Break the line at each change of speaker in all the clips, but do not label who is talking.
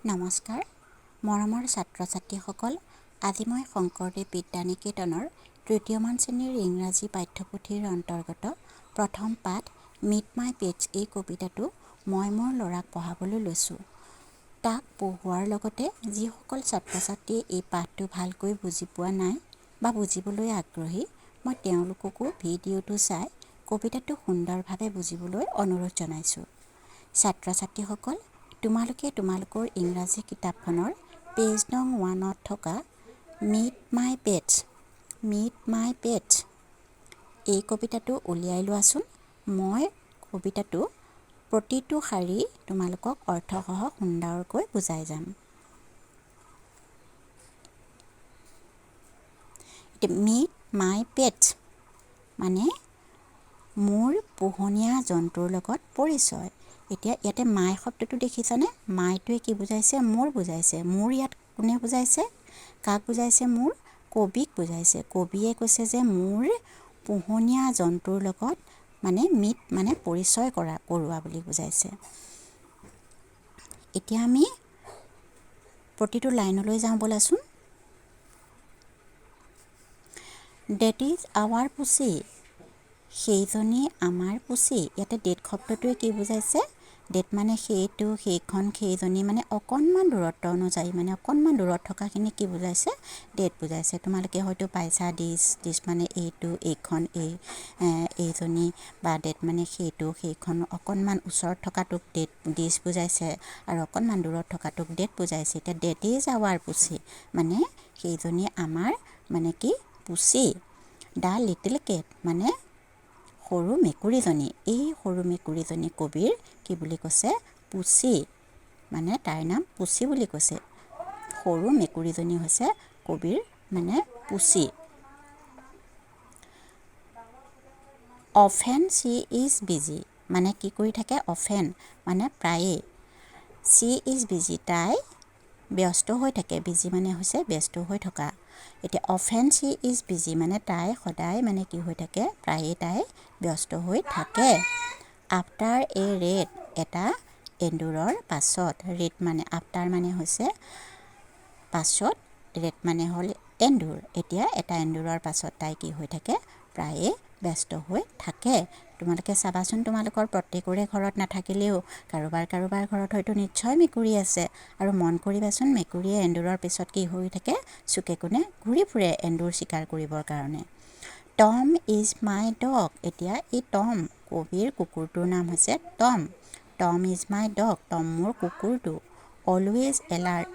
নমস্কাৰ মৰমৰ ছাত্ৰ ছাত্ৰীসকল, আজি মই শংকৰদেৱ বিদ্যানিকেতনৰ তৃতীয়মান শ্ৰেণীৰ ইংৰাজী পাঠ্যপুথিৰ অন্তৰ্গত প্ৰথম পাঠ মিট মাই পেটছ এই কবিতাটো মই মোৰ ল'ৰাক পঢ়াবলৈ লৈছোঁ। তাক পঢ়োৱাৰ লগতে যিসকল ছাত্ৰ ছাত্ৰীয়ে এই পাঠটো ভালকৈ বুজি পোৱা নাই বা বুজিবলৈ আগ্ৰহী, মই তেওঁলোককো ভিডিঅ'টো চাই কবিতাটো সুন্দৰভাৱে বুজিবলৈ অনুৰোধ জনাইছোঁ। ছাত্ৰ ছাত্ৰীসকল, তোমালোকে তোমালোকৰ ইংৰাজী কিতাপখনৰ পেজ নং 1ত থকা meet my pets, meet my pets এই কবিতাটো উলিয়াই লোৱাচোন। মই কবিতাটো প্ৰতিটো শাৰী তোমালোকক অৰ্থসহ সুন্দৰকৈ বুজাই যাম। এতিয়া মিট মাই পেটছ মানে মোৰ পোহনীয়া জন্তুৰ লগত পৰিচয়। এতিয়া ইয়াতে মাই শব্দটো দেখিছানে? মাইটোৱে কি বুজাইছে? মোৰ বুজাইছে। মোৰ ইয়াত কোনে বুজাইছে? কাক বুজাইছে? মোৰ কবিক বুজাইছে। কবিয়ে কৈছে যে মোৰ পোহনীয়া জন্তুৰ লগত মানে মিট মানে পৰিচয় কৰোৱা বুলি বুজাইছে। এতিয়া আমি প্ৰতিটো লাইনলৈ যাওঁ ব'লাচোন। That is our Pussy, সেইজনী আমাৰ পুচি। ইয়াতে ডেট শব্দটোৱে কি বুজাইছে? ডেট মানে সেইটো, সেইখন, সেইজনী, মানে অকণমান দূৰত্ব অনুযায়ী, মানে অকণমান দূৰত থকাখিনি কি বুজাইছে? ডেট বুজাইছে। তোমালোকে হয়তো পাইছা দিছ, দিছ মানে এইটো, এইখন, এইজনী, বা ডেট মানে সেইটো, সেইখন। অকণমান ওচৰত থকাটোক ডেট, দিছ বুজাইছে আৰু অকণমান দূৰত থকাটোক ডেট বুজাইছে। এতিয়া ডেট is our পুচি মানে সেইজনী আমাৰ মানে কি? পুচি। The little কেট মানে সৰু মেকুৰীজনী। এই সৰু মেকুৰীজনী কবিৰ কি বুলি কৈছে? পুচি, মানে তাইৰ নাম পুচি বুলি কৈছে। সৰু মেকুৰীজনী হৈছে কবিৰ মানে পুচি। অফেন শ্বি is busy মানে কি কৰি থাকে? অফেন মানে প্ৰায়েই, শ্বি is busy তাই ব্যস্ত হৈ থাকে। বিজি মানে হৈছে ব্যস্ত হৈ থকা। এতিয়া অফেন শ্বি is busy মানে তাই সদায় মানে কি হৈ থাকে? প্ৰায়ে তাই ব্যস্ত হৈ থাকে। আফটাৰ এ ৰেড, এটা এন্দুৰৰ পাছত। ৰেড মানে আফটাৰ মানে হৈছে পাছত, ৰেড মানে হ'ল এন্দুৰ। এতিয়া এটা এন্দুৰৰ পাছত তাই কি হৈ থাকে? প্ৰায়ে ব্যস্ত হৈ থাকে। তোমালোকে চাবাচোন, তোমালোকৰ প্ৰত্যেকৰে ঘৰত নাথাকিলেও কাৰোবাৰ কাৰোবাৰ ঘৰত হয়তো নিশ্চয় মেকুৰী আছে। আৰু মন কৰিবাচোন, মেকুৰীয়ে এন্দুৰৰ পিছত কি হৈ থাকে? চুকে কোণে ঘূৰি ফুৰে এন্দুৰ চিকাৰ কৰিবৰ কাৰণে। টম is my dog. এতিয়া এই টম, কবিৰ কুকুৰটোৰ নাম হৈছে Tom. Tom is my dog, Tom মোৰ কুকুৰটো। অলৱেজ এলাৰ্ট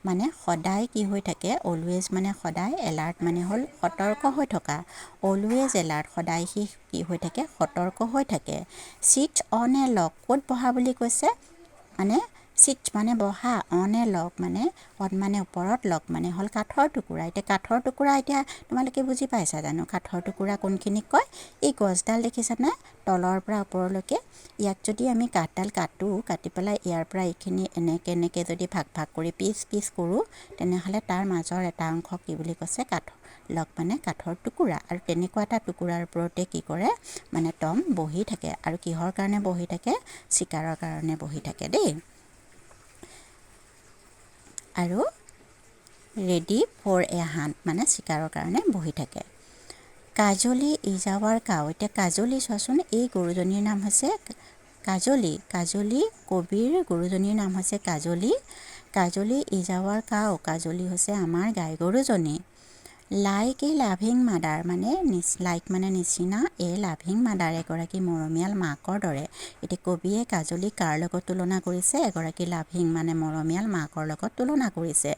মানে সদায় কি হৈ থাকে? অলৱেজ মানে সদায়, এলাৰ্ট মানে হ'ল সতৰ্ক হৈ থকা। অলৱেজ এলাৰ্ট, সদায় সি কি হৈ থাকে? সতৰ্ক হৈ থাকে। চিটছ অন এ লগ, ক'ত বহা বুলি কৈছে? মানে চিটছ মানে বহা, অন এ লগ মানে অন মানে ওপৰত, লগ মানে হ'ল কাঠৰ টুকুৰা। এতিয়া কাঠৰ টুকুৰা এতিয়া তোমালোকে বুজি পাইছা জানো? কাঠৰ টুকুৰা কোনখিনিক কয়? এই গছডাল দেখিছানে তলৰ পৰা ওপৰলৈকে? ইয়াক যদি আমি কাঠডাল কাটোঁ, কাটি পেলাই ইয়াৰ পৰা এইখিনি এনেকৈ এনেকৈ যদি ভাগ ভাগ কৰি পিচ পিচ কৰোঁ, তেনেহ'লে তাৰ মাজৰ এটা অংশ কি বুলি কৈছে? কাঠ লগ মানে কাঠৰ টুকুৰা। আৰু তেনেকুৱা এটা টুকুৰাৰ ওপৰতে কি কৰে? মানে টম বহি থাকে। আৰু কিহৰ কাৰণে বহি থাকে? চিকাৰৰ কাৰণে বহি থাকে দেই। আৰু ৰেডি ফৰ এ হাণ্ট মানে চিকাৰৰ কাৰণে বহি থাকে। কাজলী is our cow. এতিয়া কাজলী চোৱাচোন, এই গৰুজনীৰ নাম হৈছে কাজলী। কাজলী কবিৰ গৰুজনীৰ নাম হৈছে কাজলী। কাজলী is our cow, কাজলী হৈছে আমাৰ গাই গৰুজনী। লাইক এ লাভিং মাদাৰ মানে লাইক মানে নিচিনা, এ লাভিং মাদাৰ এগৰাকী মৰমীয়াল মাকৰ দৰে। এতিয়া কবিয়ে কাজলী কাৰ লগত তুলনা কৰিছে? এগৰাকী লাভিং মানে মৰমীয়াল মাকৰ লগত তুলনা কৰিছে।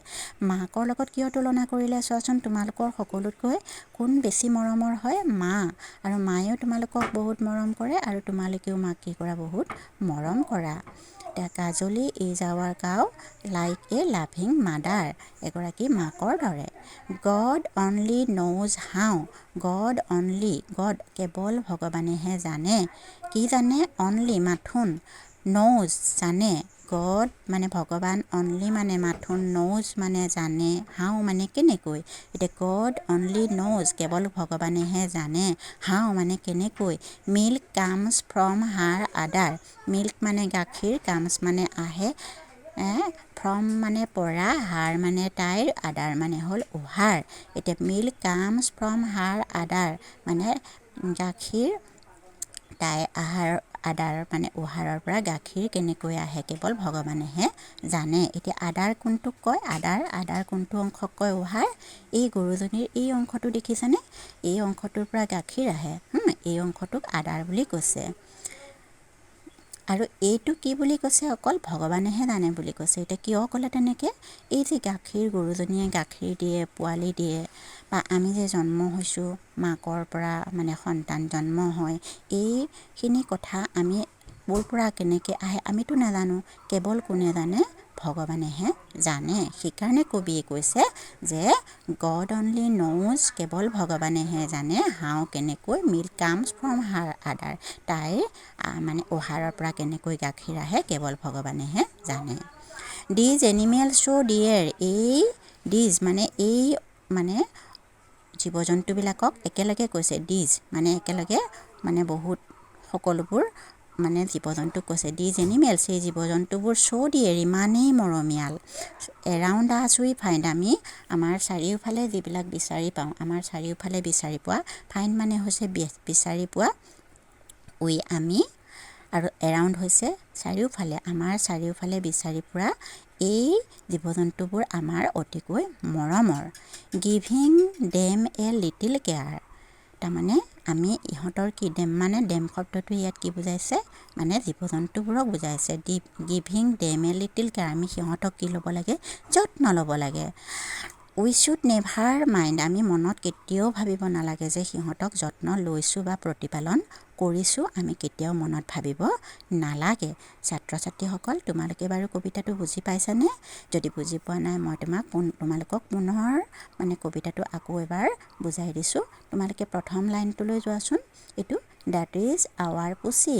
মাকৰ লগত কিয় তুলনা কৰিলে চোৱাচোন, তোমালোকৰ সকলোতকৈ কোন বেছি মৰমৰ হয়? মা। আৰু মায়েও তোমালোকক বহুত মৰম কৰে আৰু তোমালোকেও মাক কি কৰা? বহুত মৰম কৰা। এতিয়া Kajali is our cow like a loving mother, এগৰাকী মাকৰ দৰে। God only knows how, God only, God কেৱল ভগৱানেহে জানে। কি জানে? অনলি মাথোন, ন'জ জানে। গড মানে ভগৱান, অনলি মানে মাথোন, ন'জ মানে জানে, হাউ মানে কেনেকৈ। এতিয়া গড অনলি ন'জ কেৱল ভগৱানেহে জানে, হাউ মানে কেনেকৈ। Milk comes from her udder, milk মানে গাখীৰ, কামছ মানে আহে, ফ্ৰম মানে পৰা, হাৰ মানে তাইৰ, আডাৰ মানে হ'ল ওহাৰ। এতিয়া milk comes from her udder, মানে গাখীৰ তাইৰ আহাৰ আডাৰ মানে ওহাৰৰ পৰা গাখীৰ কেনেকৈ আহে কেৱল ভগৱানেহে জানে। এতিয়া আডাৰ কোনটোক কয়? আডাৰ, আডাৰ কোনটো অংশক কয়? ওহাৰ। এই গৰুজনীৰ এই অংশটো দেখিছেনে? এই অংশটোৰ পৰা গাখীৰ আহে। এই অংশটোক আডাৰ বুলি কৈছে। আৰু এইটো কি বুলি কৈছে? অকল ভগৱানেহে জানে বুলি কৈছে। এতিয়া কিয় ক'লে তেনেকৈ? এই যে গাখীৰ, গৰুজনীয়ে গাখীৰ দিয়ে, পোৱালি দিয়ে, বা আমি যে জন্ম হৈছোঁ, মাকৰ পৰা মানে সন্তান জন্ম হয়, এইখিনি কথা আমি ক'ৰ পৰা কেনেকৈ আহে আমিতো নাজানো। কেৱল কোনে জানে? ভগৱানেহে জানে। সেইকাৰণে কবিয়ে কৈছে যে God only knows, কেৱল ভগৱানেহে জানে, হাও কেনেকৈ milk comes from her udder, তাইৰ মানে ওহাৰৰ পৰা কেনেকৈ গাখীৰ আহে কেৱল ভগৱানেহে জানে। These animals so dear, এই these মানে এই মানে জীৱ জন্তুবিলাকক একেলগে কৈছে। These মানে একেলগে মানে বহুত সকলোবোৰ মানে জীৱ জন্তুক কৈছে। These animals, এই জীৱ জন্তুবোৰ, চ' ডিয়েৰ, ইমানেই মৰমীয়াল। এৰাউণ্ড আছ উই ফাইণ্ড, আমি আমাৰ চাৰিওফালে যিবিলাক বিচাৰি পাওঁ, আমাৰ চাৰিওফালে বিচাৰি পোৱা। ফাইণ্ড মানে হৈছে বিচাৰি পোৱা, উই আমি, আৰু এৰাউণ্ড হৈছে চাৰিওফালে। আমাৰ চাৰিওফালে বিচাৰি পোৱা এই জীৱ জন্তুবোৰ আমাৰ অতিকৈ মৰমৰ। Giving them a little care, তাৰমানে আমি ইহঁতৰ কি, দেম মানে, দেম শব্দটো ইয়াত কি বুজাইছে? মানে জীৱ জন্তুবোৰক বুজাইছে। Giving them a little care, আমি সিহঁতক কি ল'ব লাগে? যত্ন ল'ব লাগে। We should never mind, আমি মনত কেতিয়াও ভাবিব নালাগে যে সিহঁতক যত্ন লৈছোঁ বা প্ৰতিপালন কৰিছোঁ, আমি কেতিয়াও মনত ভাবিব নালাগে। ছাত্ৰ ছাত্ৰীসকল, তোমালোকে বাৰু কবিতাটো বুজি পাইছানে? যদি বুজি পোৱা নাই, মই তোমালোকক পুনৰ মানে কবিতাটো আকৌ এবাৰ বুজাই দিছোঁ। তোমালোকে প্ৰথম লাইনটোলৈ যোৱাচোন। এইটো, "That is our Pussy."